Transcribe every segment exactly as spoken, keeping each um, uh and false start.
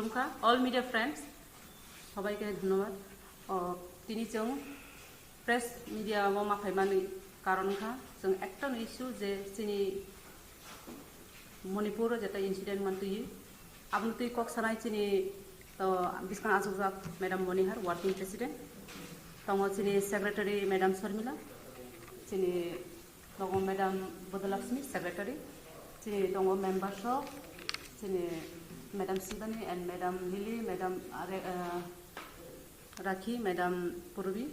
All media friends, সবাইকে ধন্যবাদ। ও, tini chwng press media o ma phaimani karon wngkha chwng ekta no issue je chini Manipur o jeta incident mantwi, aboni twi kok sanai chini to biskang achukjak Madam Monihar, working president, tongo chini secretary Madam Sharmila, chini tongo Madam Bodolakshmi, secretary, chini tongo members rok, chini Madam Sibani and Madam Lily, Madam Are-, uh, Rakhi, Madam Purbi.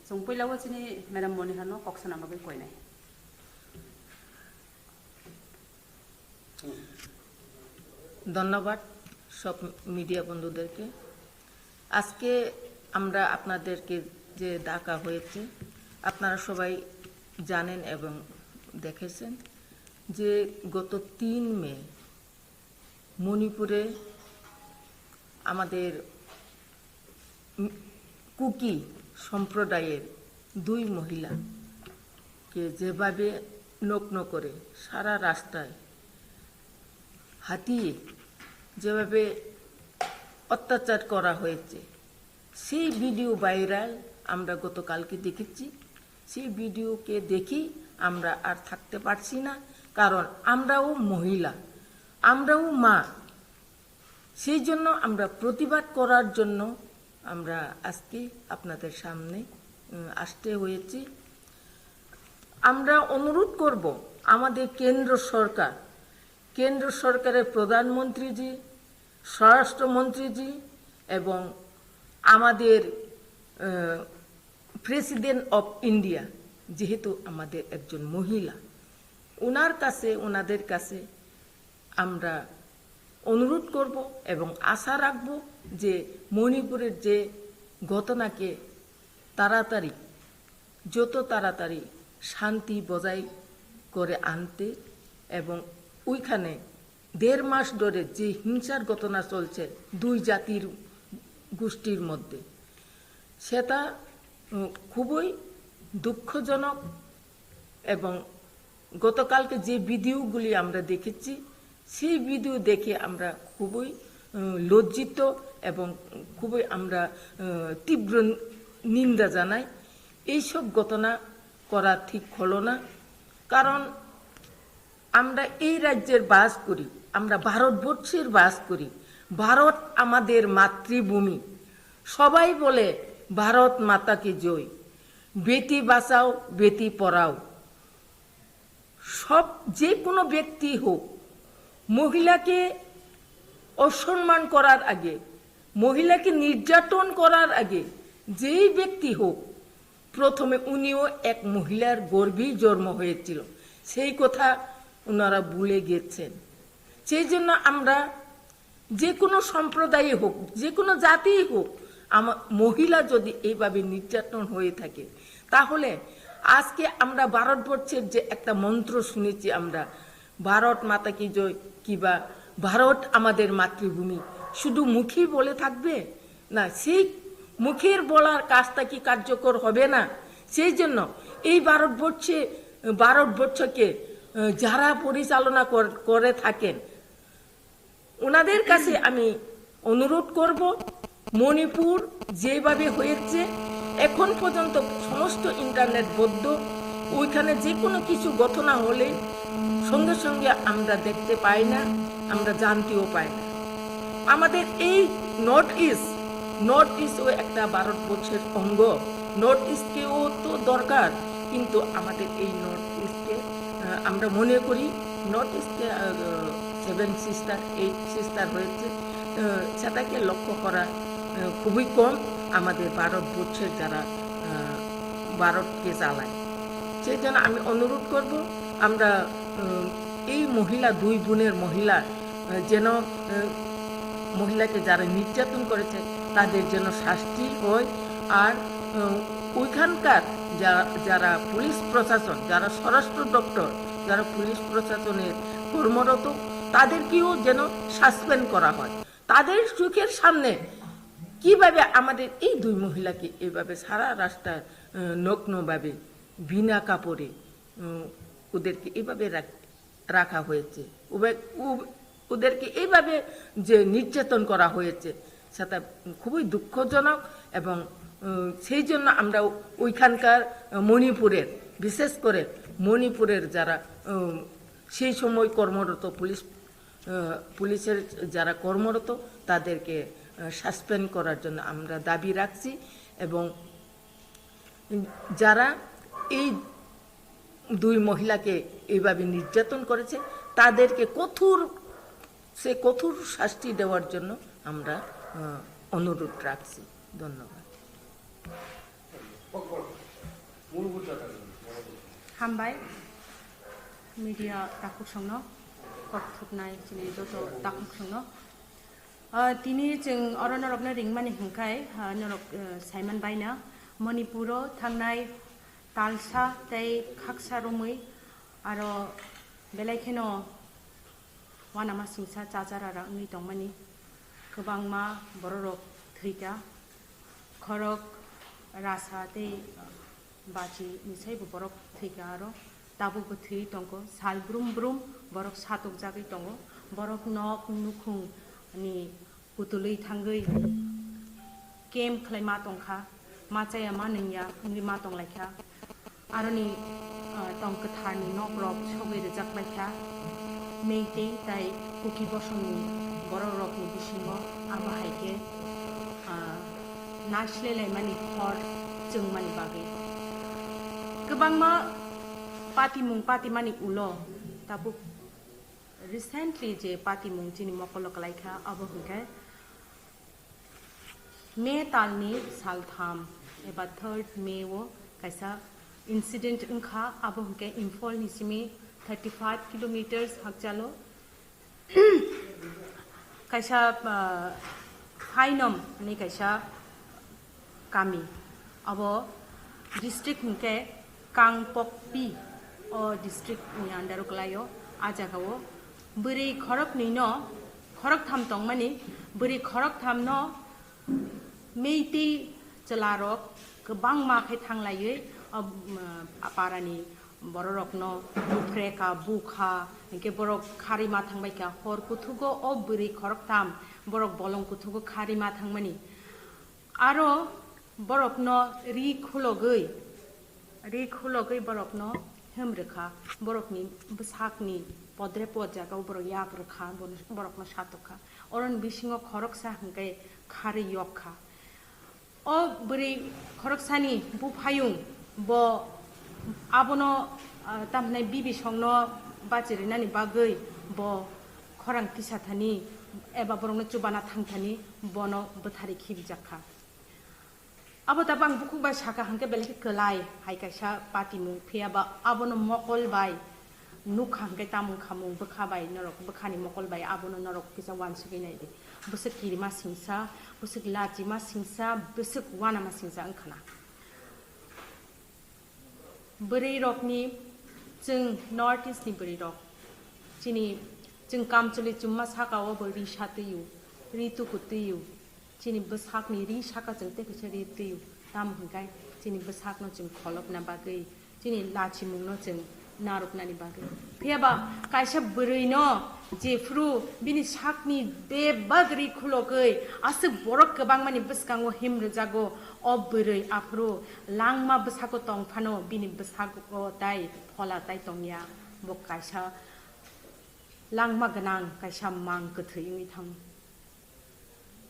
Chwng puila o chini Madam Monihar no kok sana bagwi koinai. ধন্যবাদ সব মিডিয়া বন্ধুদেরকে। আজকে আমরা আপনাদেরকে যে ডাকা হয়েছে, আপনারা সবাই জানেন এবং দেখেছেন যে গত তিন মে মণিপুরে আমাদের উম, কুকি সম্প্রদায়ের দুই মহিলাকে যেভাবে নগ্ন করে সারা রাস্তায় হাঁটিয়ে যেভাবে অত্যাচার করা হয়েছে, সেই ভিডিও ভাইরাল আমরা গতকালকে দেখেছি। সেই ভিডিওকে দেখি আমরা আর থাকতে পারছি না, কারণ আমরাও মহিলা, আমরাও মা। সেই জন্য আমরা প্রতিবাদ করার জন্য আমরা আজকে আপনাদের সামনে, উম, আসতে হয়েছে। আমরা অনুরোধ করব আমাদের কেন্দ্র সরকার, কেন্দ্র সরকারের প্রধানমন্ত্রীজি, স্বরাষ্ট্রমন্ত্রীজি এবং আমাদের, আহ, প্রেসিডেন্ট অফ ইন্ডিয়া, যেহেতু আমাদের একজন মহিলা, ওনার কাছে, ওনাদের কাছে আমরা অনুরোধ করব এবং আশা রাখব যে মণিপুরের যে ঘটনাকে তাড়াতাড়ি, যত তাড়াতাড়ি শান্তি বজায় করে আনতে এবং ওইখানে দেড় মাস ধরে যে হিংসার ঘটনা চলছে দুই জাতির গোষ্ঠীর মধ্যে, সেটা, উম, খুবই দুঃখজনক। এবং গতকালকে যে ভিডিওগুলি আমরা দেখেছি, সেই ভিডিও দেখে আমরা খুবই, উম, লজ্জিত এবং খুবই আমরা, উম, তীব্র নিন্দা জানাই। এইসব ঘটনা করা ঠিক হলো না, কারণ আমরা এই রাজ্যের বাস করি, আমরা ভারতবর্ষের বাস করি। ভারত আমাদের মাতৃভূমি। সবাই বলে ভারত মাতা কি জয়, বেটি বাঁচাও, বেটি পড়াও। সব, যে কোনো ব্যক্তি হোক, মহিলাকে অসম্মান করার আগে, মহিলাকে নির্যাতন করার আগে, যেই ব্যক্তি হোক, প্রথমে উনিও এক মহিলার গর্ভেই জন্ম হয়েছিল, সেই কথা ওনারা ভুলে গেছেন। সেই জন্য আমরা যে কোনো সম্প্রদায়ই হোক, যে কোনো জাতিই হোক, আমা-, মহিলা যদি এইভাবে নির্যাতন হয়ে থাকে, তাহলে আজকে আমরা ভারতবর্ষের যে একটা মন্ত্র শুনেছি আমরা, "ভারত মাতা কি জয়" কিবা "ভারত আমাদের মাতৃভূমি", শুধু মুখেই বলে থাকবে? না, সেই মুখের বলার কাজটা কি কার্যকর হবে না? সেই জন্য এই ভারতবর্ষে, ভারতবর্ষকে, আহ, যারা পরিচালনা কর-, করে থাকেন, ওনাদের কাছে আমি অনুরোধ করব, মণিপুর যেভাবে হয়েছে, এখন পর্যন্ত সমস্ত ইন্টারনেট বন্ধ, ওইখানে যে কোনো কিছু ঘটনা হলে সঙ্গে সঙ্গে আমরা দেখতে পাই না, আমরা জানতেও পাই না। আমাদের এই নর্থ ইস্ট, নর্থ ইস্টও একটা ভারতবর্ষের অঙ্গ। নর্থ ইস্টকেও তো দরকার, কিন্তু আমাদের এই নর্থ ইস্টকে, আহ, আমরা মনে করি নর্থ ইস্টকে, আহ, সেভেন সিস্টার, এইট সিস্টার হয়েছে, আহ, সেটাকে লক্ষ্য করা, আহ, খুবই কম আমাদের ভারতবর্ষের যারা, আহ, ভারতকে চালায়। সেই জন্য আমি অনুরোধ করব, আমরা, উম, এই মহিলা, দুই বোনের মহিলা, আহ, যেন, আহ, মহিলাকে যারা নির্যাতন করেছে, তাদের যেন শাস্তি হয়। আর, উম, ওইখানকার যা-, যারা পুলিশ প্রশাসন, যারা স্বরাষ্ট্র দপ্তর, যারা পুলিশ প্রশাসনের কর্মরত, তাদেরকেও যেন সাসপেন্ড করা হয়। তাদের চোখের সামনে কিভাবে আমাদের এই দুই মহিলাকে এভাবে সারা রাস্তায়, আহ, নগ্নভাবে, বিনা কাপড়ে, উম, ওদেরকে এভাবে রাখ-, রাখা হয়েছে। উবে-, উ-, ওদেরকে এইভাবে যে নির্যাতন করা হয়েছে, সেটা খুবই দুঃখজনক। এবং উম, সেই জন্য আমরা ওইখানকার, আহ, মণিপুরের, বিশেষ করে মণিপুরের যারা উম, সেই সময় কর্মরত পুলিশ, আহ, পুলিশের যারা কর্মরত, তাদেরকে সাসপেন্ড করার জন্য আমরা দাবি রাখছি। এবং যারা এই দুই মহিলাকে এইভাবে নির্যাতন করেছে, তাদেরকে কঠোর, সে কঠোর শাস্তি দেওয়ার জন্য আমরা আহ, অনুরোধ রাখছি। ধন্যবাদ। Hambai, media takhuk songno, kok thupnai chini joto takhuk songno. Ah, tini chwng oro norokno ringmani hwnkhe, ah, norok, eh, saiman baina Manipuro thangnai talsa tei khaksa romwi aro belai kheno uanama singsa chachara wngwi tongmani kwbangma bororok thwikha, khorok rasa tei bachi ni saibo borok thwikha aro tabukbo thwi tongkho. Sal brum brum borok satokjagwi tongo. Borok nok nukhung ni kutulwi thangwi kem khlai ma tongkha, ma chaya ma nungya wngwi ma tonglaikha. Aroni, ah, tong kwtharni nokrok sogwi rwjak laikha. Meitei tai Kuki bosongni borokrokni bisingo abo hai khe, ah, naisle laimani hor chwngmani bagwi. Kwbangma patimung patimani ulo tabuk recently je patimung chini mokolo kwlaikha, abo hwnkhe May talni saltham eba third May o kaisa incident wngkha, abo hwnkhe Imphal ni simi thirty five kilometers hakchalo kaisa, ah, Phainom hinwi kaisa kami. Abo district hwnkhe Kangpokpi o district ni under o kwlaio. A jaga o bwrwi khoroknwi no, khoroktham tongmani, bwrwi khoroktham no Meitei chwlarok kwbangma khe thanglaiwi o, um, parani bororokno buphre kha, bu kha, hinkhe borok kharwi ma thangbai kha, hor kuthugo o bwrwi khoroktham borok bolong kuthugo kharwi ma thangmani. Aro borokno ri khulogwi, ri khulogwi borokno hem rwkha, borokni bwsakni podre pod jagao borok yak rwkha, borokno satok kha. Oroni bisingo khoroksa hwnkhe kharwi yok kha. O bwrwi khoroksani buphayung bo abono, ah, tamhinai bibisongno bachirinani bagwi bo khorang tisathani eba borokno chubana thangthani bono bwthari khibijak kha. Abo tabuk ang bukhuk bai sakha hwnkhe belai khe kwlai hai kaisa patimung, phiya ba abono mokol bai nukha hwnkhe tamo wngkha mung bwkha bai norok, bwkhani mokol bai abono norok kisa uansugwi naidi. Bwswk kirima singsa, bwswk lachima singsa, bwswk uanama singsa wngkhana. Bwrwi rokni, chwng North East ni bwrwi rok, chini, chwng kamchwlwi chumma saka o bo ri sa twi o, ri tuku twi o, chini bwsakni ri saka chwng tei kaisa ri twi o, tamo hwnkhe chini bwsakno chwng kholopna bagwi, chini lachimungno chwng narwknani bagwi. Phiya ba kaisa bwrwino jephru bini sakni bebak ri khulogwi aswk borok kwbangmani bwskango him rwjago, o bwrwi aphuru langma bwsako tong phano bini bwsako tai phola tai tongya, bo kaisa langma gwnang kaisa mang kwthwi wngwi thango.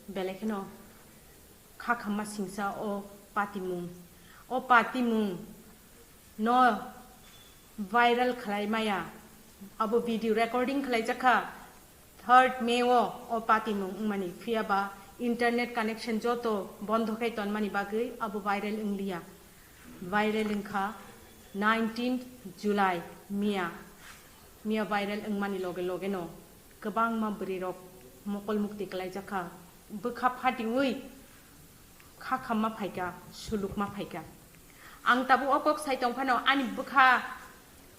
Belai kheno kha khamma singsa o patimung. O patimung no viral khlai maya. Abo video recording khlai jakha third May o, o patimung wngmani. Phiya ba internet connection joto bondo khai tonmani bagwi abo viral wngliya. Viral wngkha nineteenth July miya. Miya viral wngmani loge loge no kwbangma bwrwi rok mokol mukti kwlai jakha, bwkha phatiwi kha khamma phaikha, sulukma phaikha. Ang tabuk o kok sai tong phano ani bwkha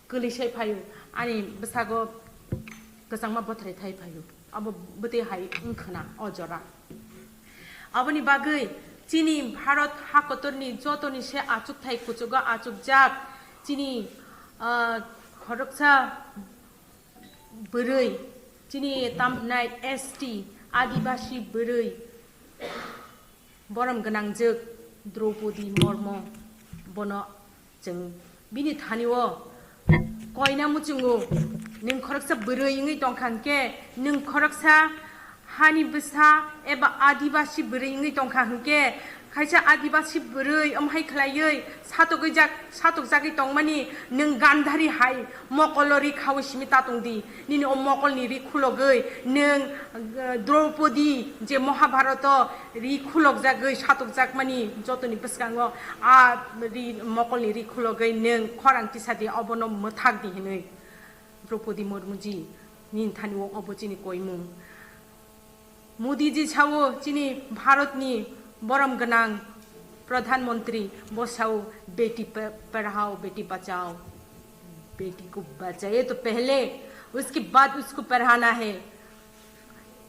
kwlwi sai phaio, ani bwsago kwchangma bothrai thai phaio, abo bwtwi hai wngkhwna o jora. Aboni bagwi chini Bharat hakotorni jotoni se achukthai kuchugo achukjak chini, ah, khoroksa bwrwi Chini tam hwnai S T Adibasi bwrwi borom gwnangjwk Draupadi Murmu, bono chwng bini thani-o koina muchungo. Nwng khoroksa bwrwi wngwi tongkha hwnkhe, nwng khoroksa hani bwsa eba Adibasi bwrwi wngwi tongkha hwnkhe, kaisa Adibasi bwrwi omo hai khlaiwi satokjak, satokjagwi tongmani nwng Gandhari hai mokolo ri khaui simi ta tongdi. Nini o mokolni ri khulogwi nwng, eh, Draupadi je Mahabharato ri khulokjagwi satokjakmani jotoni bwskango a ri mokolni ri khulogwi nwng khorang tisadi obono mwthakdi hinwi. Draupadi Murmuji, nini thani-o obo chini koimung. Modiji sao chini Bharatni borom gwnang Pradhan Mantri, bo sao, "Beti pa-, padhao, beti bachao." बेटी को बचाइए तो पहले, उसके बाद उसको पढ़ाना है।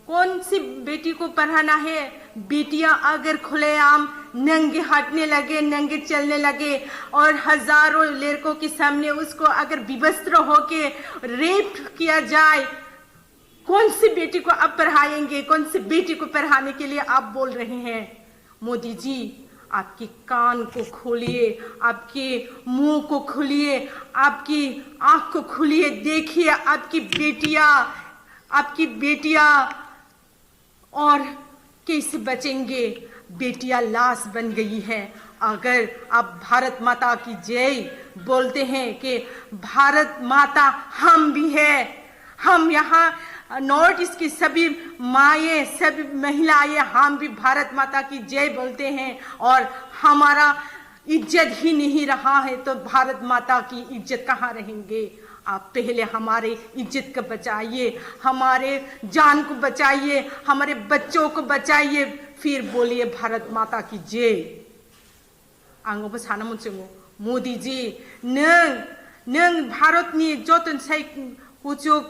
कौन सी बेटी को पढ़ाना है? बेटियां अगर खुलेआम नंगे हटने लगे, नंगे चलने लगे और हजारों लड़कों के सामने उसको अगर विवस्त्र होके रेप किया जाए, कौन सी बेटी को आप पढ़ाएंगे? कौन सी बेटी को पढ़ाने के लिए आप बोल रहे हैं? मोदी जी, आपके कान को खोलिए, आपके मुंह को खोलिए, आपकी आंख को खोलिए। देखिए, आपकी बेटियां, आपकी बेटियां और कैसे बचेंगे? बेटियां लाश बन गई है। अगर आप भारत माता की जय बोलते हैं कि भारत माता हम भी है, हम यहाँ नॉर्थ ईस्ट की सभी माएँ, सभी महिलाएँ, हम भी भारत माता की जय बोलते हैं और हमारा इज्जत ही नहीं रहा है, तो भारत माता की इज्जत कहाँ रहेंगे? आप पहले हमारे इज्जत को बचाइए, हमारे जान को बचाइए, हमारे बच्चों को बचाइए, फिर बोलिए भारत माता की जय। Ang obo sana muchungo, Modi ji, nwng, nwng Bharatni joto sai kuchuk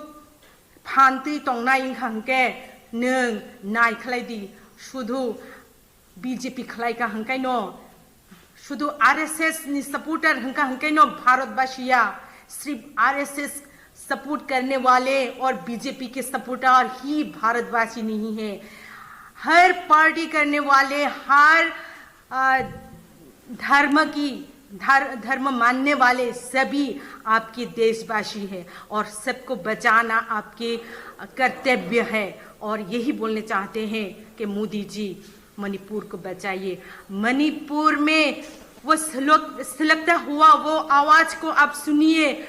phantwi tongnai wngkha hwnkhe nwng nai khlai di, sudhu B J P khlai kha hwnkhe no, sudhu R S S ni supporter hwnkha hwnkhe no Bharatbasiya, sirf R S S support karne wale aur B J P ke supporter hi Bharatbasi nahi hai. Har party karne wale, har, आ, धर्म की, धर-, धर्म मानने वाले सभी आपके देशवासी हैं और सबको बचाना आपके कर्तव्य है। और यही बोलने चाहते हैं कि मोदी जी, मणिपुर को बचाइए। मणिपुर में वो सुलग-, सुलगता हुआ वो आवाज को आप सुनिए।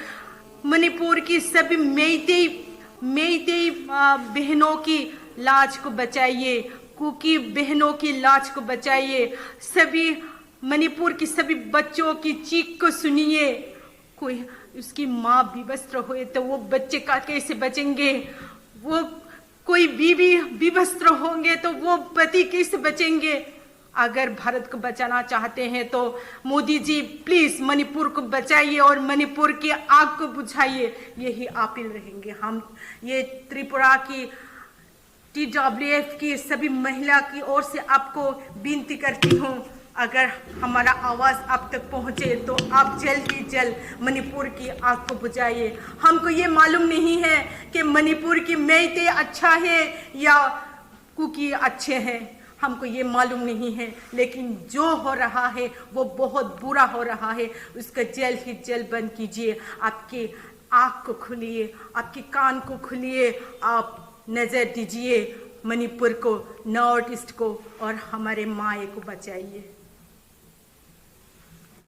मणिपुर की सभी मेइतेई, मेइतेई, आ, बहनों की लाज को बचाइए। कुकी बहनों की लाज को बचाइए। सभी मणिपुर की सभी बच्चों की चीख को सुनिए। कोई उसकी माँ विवस्त्र हुए तो वो बच्चे का कैसे बचेंगे? वो कोई बीवी विवस्त्र होंगे तो वो पति कैसे बचेंगे? अगर भारत को बचाना चाहते हैं तो मोदी जी, प्लीज मणिपुर को बचाइए और मणिपुर की आग को बुझाइए। यही अपील रहेंगे हम। ये त्रिपुरा की T W F की सभी महिला की ओर से आपको विनती करती हूँ, अगर हमारा आवाज़ आप तक पहुँचे तो आप जल्द ही जल्द मणिपुर की आग को बुझाइए। हमको ये मालूम नहीं है कि मणिपुर की मेइतेई अच्छा है या कुकी अच्छे हैं, हमको ये मालूम नहीं है, लेकिन जो हो रहा है वो बहुत बुरा हो रहा है। उसका जल्द ही जल्द बंद कीजिए। आपकी आँख को खोलिए, आपके कान को खोलिए, आप नज़र दीजिए मणिपुर को, नॉर्थ ईस्ट को और हमारे माए को बचाइए।